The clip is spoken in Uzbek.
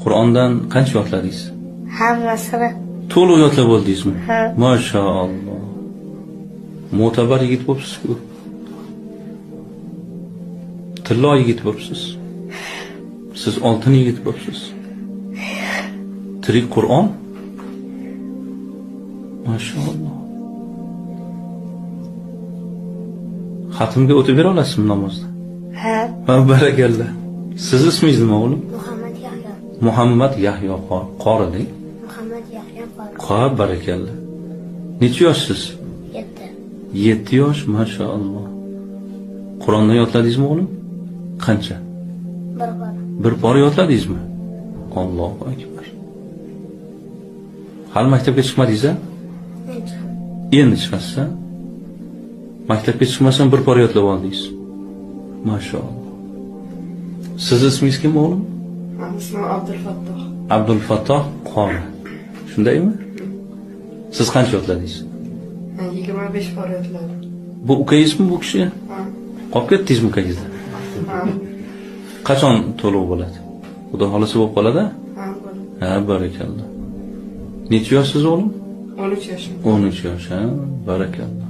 Qur'ondan qancha yodladingiz? Hammasini. To'liq yodlab oldingizmi? Ha. Mashaalloh. Mo'tabar yigit bo'libsiz-ku. Tillo yigit bo'libsiz. Siz oltin yigit bo'libsiz. Tirik Qur'on. Mashaalloh. Xatmga o'tib bera olasizmi namozda? Ha. Ha, barakalla. Siz ismingiz nima o'g'lim? Muhammad Yahyo. Muhammad Yahyo qori deng. Muhammad Yahyo qori. Qori, barakalla. Necha yoshsiz? 7. 7 yosh, mashaalloh. Qur'onni yodladingizmi o'g'lim? Qancha? Bir pora. Bir pora yodladingizmi? Allohu akbar. Hali maktabga chiqmadingiz-a? Endi chiqasiz-a? Maktabga chiqmasdan bir pora yodlab oldingiz. Mashaalloh. Siz ismingiz kim o'g'lim? Ismim Abdulfattoh. Abdulfattoh qori. Shundaymi? Siz qancha yodladingiz? 25 pora yodladim. Bu ukangizmi bu kishi? Ha. Qolib ketdingizmi ukangizdan? Ha. Qachon to'liq bo'ladi? Xudo xolasa bo'lib qoladi? Ha, bo'ladi. Ha, barakalla. Necha yoshsiz o'g'lim? 13 yoshim. 13 yosh, ha, barakalla.